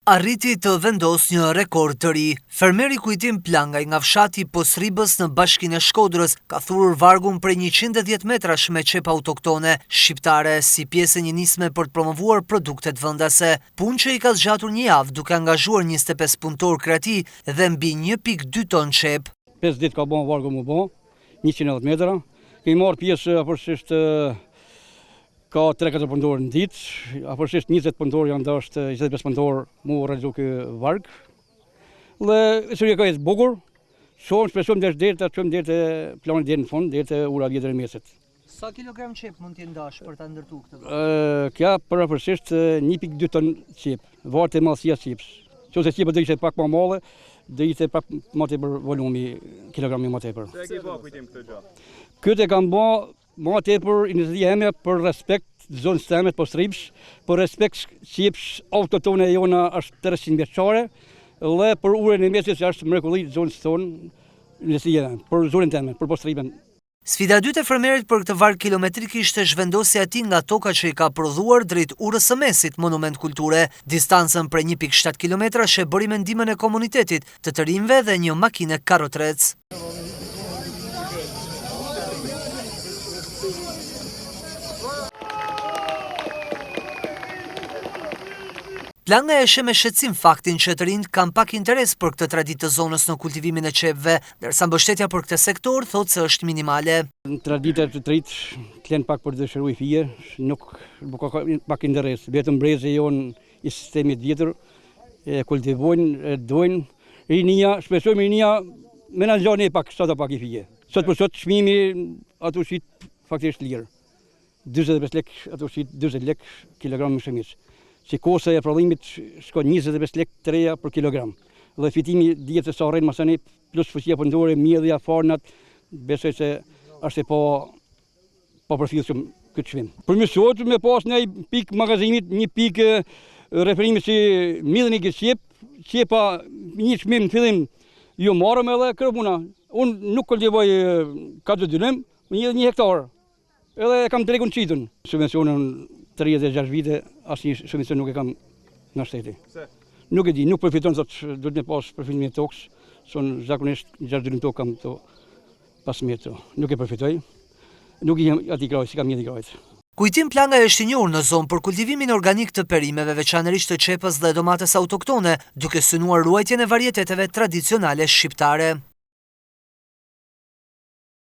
Arriti të vendosë një rekord të ri. Fermeri Kujtim Plangaj nga fshati Postribës në Bashkinë e Shkodrës ka thurur vargun prej 110 metrash me qepë autoktone shqiptare, si pjesë e një nisme për të promovuar produktet vendase. Punë që i ka zgjatur një javë, duke angazhuar 25 punëtorë krah tij dhe mbi 1.2 ton qepë. 5 ditë ka bon vargu mu bo, 110 metra. Kemi marrë pjesë afërsisht ka 3-4 punëtorë në ditë, afërsisht 20 punëtorë janë dashtë 25 punëtorë mu realizu ky varg. Dhe ecuria ka ecë bukur, shumë shpresojmë deri deri ta çojmë deri te plani deri në fund, deri te ura vjetër e Mesit. Sa kilogram qepë mund të jenë dashë për ta ndërtuar këtë varg? Kja përafërsisht 1.2 ton qepë, varet madhësia e qepës. Qoftë se qepa do ishte pak më madhe, do ishte pak më tepër volumi, kilogrami më tepër. Pse e ke bë Kujtim këtë gjë? Këtë e kam bë më tepër iniciativa eme për respekt zonës teme të Postribës, për respekt qepës autoktone jona është 300 vjeçare dhe për urën e Mesit që është mrekulli zonës tonë, iniciativa për zonën teme, për Postribën. Sfida e dytë e fermerit për këtë varg kilometrik ishte zhvendosja e tij nga toka që i ka prodhuar drejt Urës së Mesit, monument kulture. Distancën prej 1.7 kilometrash e bëri me ndihmën e komunitetit, të të rinjve dhe një makine karrotrec. Plangaj e sheh me shqetësim faktin që të rinjtë kanë pak interes për këtë traditë të zonës në kultivimin e qepëve, ndërsa mbështetja për këtë sektor thotë se është minimale. Në traditë të rinjtë të lenë pak për dëshiru i fije, nuk ka pak interes, vetëm brezi jonë i sistemit vjetër e kultivojnë, e dojnë, rinia, shpresojmë rinia me na ngja pak, sado pak i fije. Sot për sot çmimi aty shit faktikisht lirë. 45 lek, ato shit 40 lek kilogram në shumicë. Si kostoja e prodhimit shkon 25 lek të reja për kilogram. Dhe fitimi dihet se sa rrin masani plus fuqia punëtore, mjedhja, farnat, besoj se është e pa papërfillshëm këtë çmim. Përmirësohet me pas një pikë magazimit, një pikë referimi si midhën i këtë qepë, qepa një çmim në fillim ju marrëm edhe kërë puna. Unë nuk kultivoj 4 dynym, një, një hektar. Edhe e kam tregun qitun. Subvencionin 36 vite, asnjë subvencion nuk e kam nga shteti. Pse? Nuk e di, nuk përfiton, thot, duhet me pas përfitimin e tokës, se unë zakonisht 6 dynym tokë kam të pas metro. Nuk e përfitoj, nuk i jam ati krajt, s'i kam njëti krajt. Kujtim Plangaj është i njohur në zonë për kultivimin organik të perimeve, veçanërisht të qepës dhe domates autoktone, duke synuar ruajtjen e varieteteve tradicionale shqiptare.